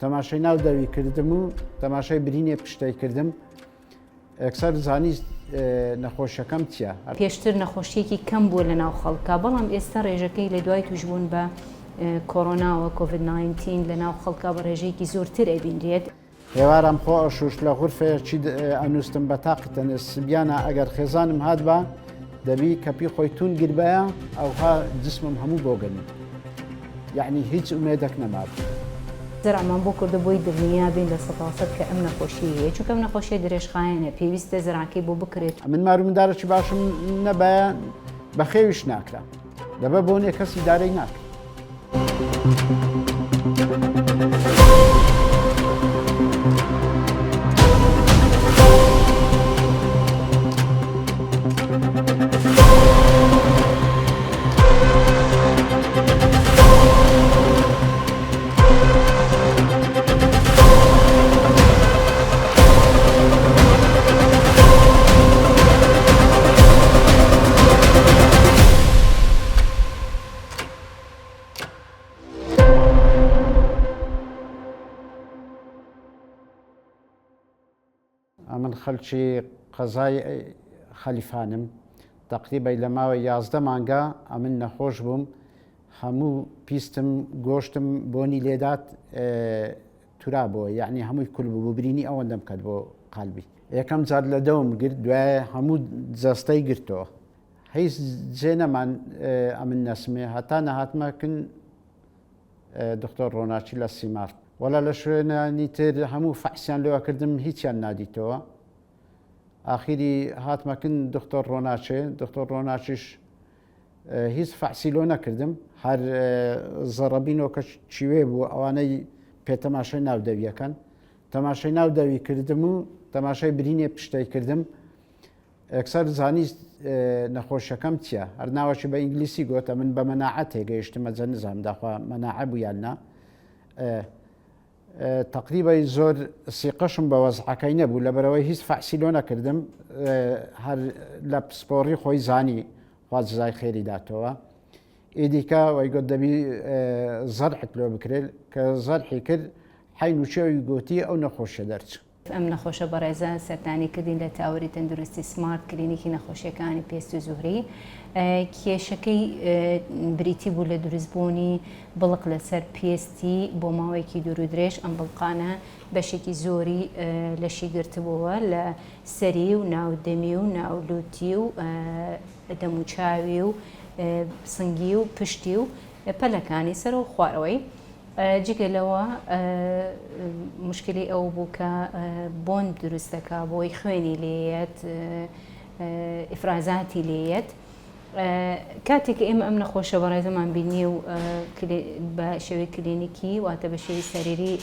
تەماشای ناو دەوی کردم و تەماشای برینێ پشتەی کردم یەکسەر زانی نەخۆشیەکەم چیە. پێشتر نەخۆشیەکی کەم بووە لە ناو خەڵکا بەڵام ئێستا ڕێژەکەی لە دوای توشبوون بە کۆرۆناوە کۆڤید 19 لە ناو خەڵکا بە ڕێژەیەکی زۆرتر ئەبینرێت. ئێواران خۆ ئەشوشت لە غورفەیەکی ئەنوستم بە تاقی تەنێ سبیانە ئەگەر خێزانم هاتبا دەبی کەپی خۆی توند گربایە ئەوها جسمم هەموو بۆگەنی یەعنی هیچ ئومێدەک نەمابوو. زەرعمان بۆ کردو بۆی دڵنیا بین لە سەتاسەد کە ئەم نەخۆشیەی هەیە چونکە ئەم نەخۆشیە درێژخایەنە پێویستە زەرعەکەی بۆ بکرێت. ئەمن مارو مندارەکی باشم نەبایە بەخێویش ناکرا لەبەر بۆنێ کەس ئیدارەی ناکرد. ئەمن خەلکی قەزای خەلیفانم تەقریبەی لە ماوەی 11 مانگە ئەمن نەخۆش بووم هەموو پیستم گۆشتم بۆنی لێدات تورا بۆ یعنی هەمووی کول بوو برینی ئەوەندەم کەت بۆ قالبی یەکەم جار لە دەوم گرت دوای هەموو جەستەی گرتەوە هیچ جێ نەمان ئەمن نەسمێ هەتا نەهاتمە کن دکتۆر ڕۆناکی لە سیمار وەلا لە شوێنانی تر هەموو فەحسیان لێوە کردم هیچیان نادیتەوە ئاخیری هاتمە کن دکتۆر ڕۆناچێ دکتۆر ڕۆناچیش هیچ فەحسی لۆ نەکردم هەر زەڕەبینۆ کە چیوێ بوو ئەوانەی پێتەماشای ناو دەویەکەن تەماشای ناو دەوی کردم و تەماشای برینێ پشتەی کردم یەکسەر زانی نەخۆشیەکەم چیە هەر ناوەشی بە ئینگلیسی گۆتە من بە مەناعە تێگەیشتمە جە نزانم داخوا مەناعە بوو یان نا تقریبای زۆر سیقەشم بە وەزعەکەی نەبوو لەبەرەوەی هیچ فەحسی لۆ نەکردم هەر لە پسپۆڕی خۆی زانی خوا جزای خێری داتەوە ئیدیکە وای گوت دەبی زەرحت لۆ بکرێت کە زەرحی کرد حین و چێوی گوتی ئەو نەخۆشیە دەرچوو ئەم نەخۆشە بەڕێزە سەردانی کردین لە تاوەری تەندروستی سمارت کلینیکی نەخۆشیەکانی پێست و زوهری کێشەکەی بریتی بوو لە دروستبوونی بڵق لەسەر پێستی بۆ ماوەیەکی دوور و درێژ ئەم بڵقانە بەشێکی زۆری لەشی گرتبووە لە سەری و ناو دەمی و ناو لوتی و دەموچاوی و سنگی و پشتی و پەلەکانی سەر و خوارەوەی. جگە لەوە موشکیلەی ئەوە بوو کە بۆن دروست دەکا بۆی خوێنی لێیەت ئیفرازاتی لێیەت کاتێک ئێمە ئەم نەخۆشە بەڕێزەمان بینی و بە شێوەی کلینیکی واتە بە شێوی سەریری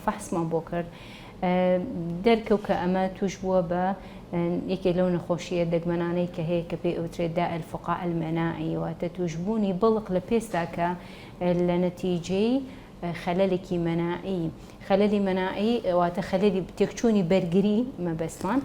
فەحسمان بۆ کرد دەرکەوت کە ئەمە توش بووە بە یەکێک لەو نەخۆشیە دەگمەنانەی کە هەیە کە پێی ئەوترێت داء الفقاع المناعی واتە توشبوونی بڵق لە پێستا کە لە نەتیجەی خەلەلێکی مەناعی، خەلەلی مەناعی واتە خەلەلی تێکچوونی بەرگری مەبەستمان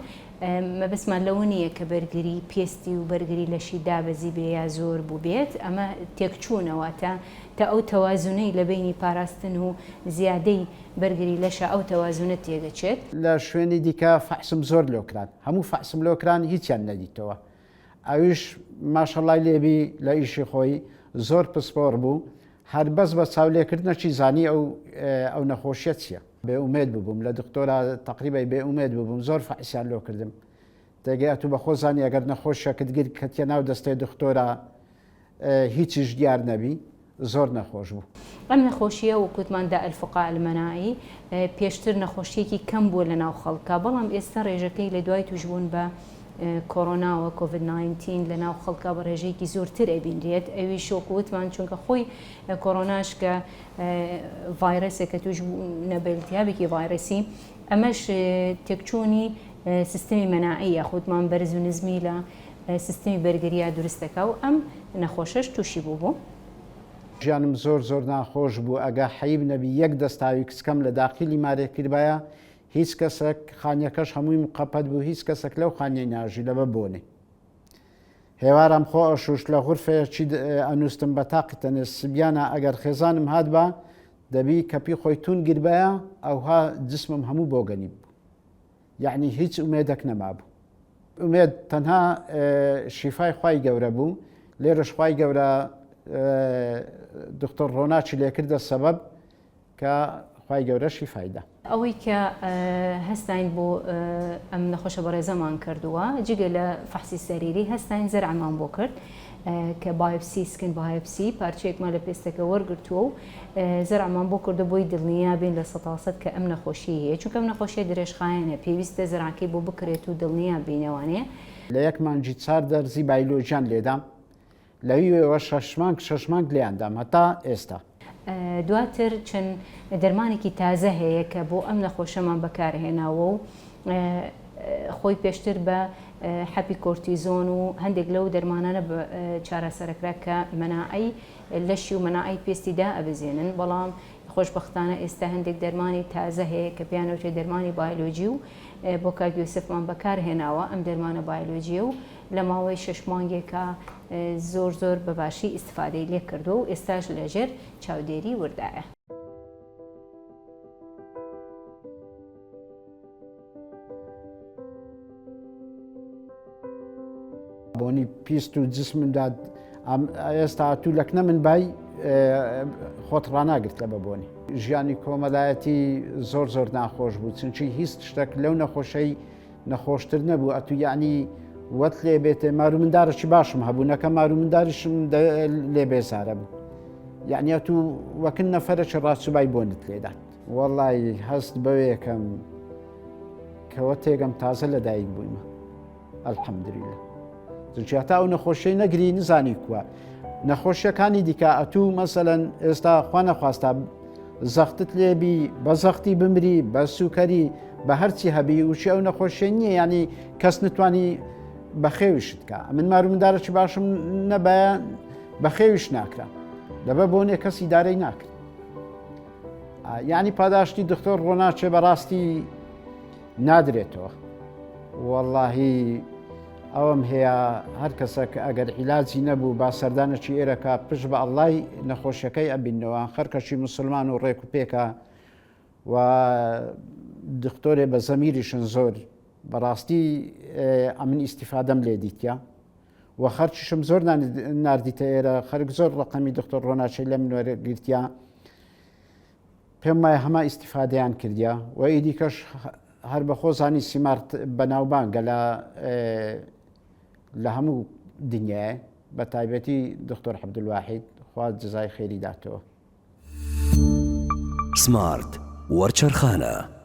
مەبەستمان لەوە نییە کە بەرگری پێستی و بەرگری لەشی دابەزی بێ یا زۆر بووبێت ئەمە تێکچوونە واتە تا ئەو تەوازنەی لە بەینی پاراستن و زیادەی بەرگری لەشە ئەو تەوازنە تێدەچێت. لە شوێنی دیکە فەحسم زۆر لۆ کران هەموو فەحسم لۆ کران هیچیان نەدیتەوە ئەویش ماشەڵای لێبی لە ئیشی خۆی زۆر پسپۆڕ بوو هەر بەس بە چاولێکردنەکی زانی ئەو ئەو نەخۆشیە چییە بێ ئومێد ببووم لە دکتۆرا تقریبای بێ ئومێد ببووم زۆر فەحسیان لۆ کردم تێگەی ئەتوو بە خۆ زانی ئەگەر نەخۆشیەکت گر کەتیە ناو دەستێ دکتۆرا هیچیش دیار نەبی زۆر نەخۆش بوو. ئەم نەخۆشییە وەک وتمان داء الفقاع المناعی پێشتر نەخۆشییەکی کەم بووە لەناو خەڵکا بەڵام ئێستا ڕێژەکەی لە دوای تووشبوون بە کۆرۆناوە کۆڤید 19 لەناو خەڵکا بە ڕێژەیەکی زۆرتر ئەبینرێت ئەویش وەک وتمان چونکە خۆی کۆرۆناش کە ڤایرەسێکە تووشبوونە بە التهابێکی ڤایرەسی ئەمەش تێکچوونی سیستمی مەناعی یاخودمان بەرز و نزمی لە سیستمی بەرگرییا دروست دەکا و ئەم نەخۆشەش تووشی بووبوو. ژیانم زۆر زۆر ناخۆش بوو ئەگە حەیب نەبی یەک دەستاوی کچکەم لە داخیلی مارێ کردبایە هیچ کەسەک خانیەکەش هەمووی مقەپەت بوو هیچ کەسەک لەو خانیەی ناژی لەبە بۆنێ هێوارام خۆ ئەشوشت لە غورفەیەکی ئەنوستم بە تاقی تەنێ سبیانە ئەگەر خێزانم هاتبا. دەبی کەپی خۆی توند گربایە ئەوها جسمم هەموو بۆگەنی بوو یەعنی هیچ ئومێدەک نەمابوو ئومێد تەنها شیفای خوای گەورە بوو لێرەش خوای گەورە دکتۆر ڕۆناچی لێکردە سەبەب کە خوای گەورە شیفای دا. ئەوەی کە هەستاین بۆ ئەم نەخۆشە بەڕێزەمان کردووە جگە لە فەحسی سەریری هەستاین زەرعمان بۆ کرد کە بایۆپسی skin biopsy پارچەیەکمان لە پێستەکە وەرگرتووە و زەرعمان بۆ کردو بۆی دڵنیا بین لە سەتاسەد کە ئەم نەخۆشیەی هەیە چونکە ئەم نەخۆشیە درێژخایەنە پێویستە زەرعەکەی بۆ بکرێت و دڵنیا بینەوانێ. لە یەک مانگی چار دەرزی بایلۆجیان لێدام لەویوێوە شەش مانگ شەش مانگ لێیان دام هەتا ئێستا. دواتر چەند دەرمانێکی تازە هەیە کە بۆ ئەم نەخۆشەمان بەکارهێناوە و خۆی پێشتر بە حەپی کۆرتیزۆن و هەندێک لەو دەرمانانە چارەسەرەکرا کە مەناعەی لەشی و مەناعەی پێستی دائەبەزێنن، بەڵام خۆشبەختانە ئێستا هەندێک دەرمانی تازە هەیە کە پێیان ئەوترێت دەرمانی بایۆلۆجی و بۆ کاک یوسفمان بەکارهێناوە ئەم دەرمانە بایۆلۆجیە و لە ماوەی شەش مانگێکا زۆر زۆر بە باشی ئیستفادەی لێکردووە و ئێستاش لەژێر چاودێری وردایە. بۆنی پیست و جسمم داد ئێستا تو لەکنە من بای خۆت ڕناگرت لە بە بۆنی ژیانی کۆمەلایەتی زۆر زۆر ناخۆش بوو چونکی هیچ شتێک لەو نەخۆشەی نەخۆشتر نەبوو ئەتو یعنی وەت لێ بێتێ مارو مندارێکی باشم هەبوو نەکە مارو منداریشم لێ بێزارە بوو یعنی ئەتو وەکن نەفەرەکی ڕاچوبای بۆنت لێدات وەڵی هەست بەوێکەم کەوە تێگەم تازە لەدایک بوویمە الحمدللە چونکی هەتا ئەو نەخۆشیەی نەگری نزانی کووە نەخۆشیەکانی دیکە ئەتوو مەسەەن ئێستا خوا نەخواستا زەختت لێبی بە زەختی بمری بە سوکەری بە هەرچی هەبی وچی ئەو نەخۆشیە نییە ینی کەس نتوانی بەخێویشت کە من مارو مندارێکی باشم نەبایە بەخێویش ناکرا لەبە بۆنێ کەسی دارەی ناکرد یعنی پاداشتی دکتۆر ڕۆناچێ بەڕاستی نادرێتەوە وەڵاهی ئەوەم هەیە هەر کەسە کە ئەگەر عیلاجی نەبوو با سەردانەکی ئێرەکە پشت بە ئەڵای نەخۆشیەکەی ئەبینەوە خەرکەشی مسلمان و ڕێک و پێکە و دکتۆرێ بە زەمیریشن زۆر بەڕاستی ئەمن ئیسیفادەم لێ دیتە و خەرچیشم زۆر نردیتە ئێرە خەرک زۆر ڕقەمی دکتۆر ڕۆناچەی لە من وەرگرتیا پێم وایە هەما ئیستیفادەیان کردیە و ئیدی کەش هەر بە خۆزانی سیمارت بەناوبانگە لە لە هەموو دنیاە بە تایبەتی دکتۆر عەبدولواحید خوا جزای خێری داتەوە. سمارت وەرچەرخانە.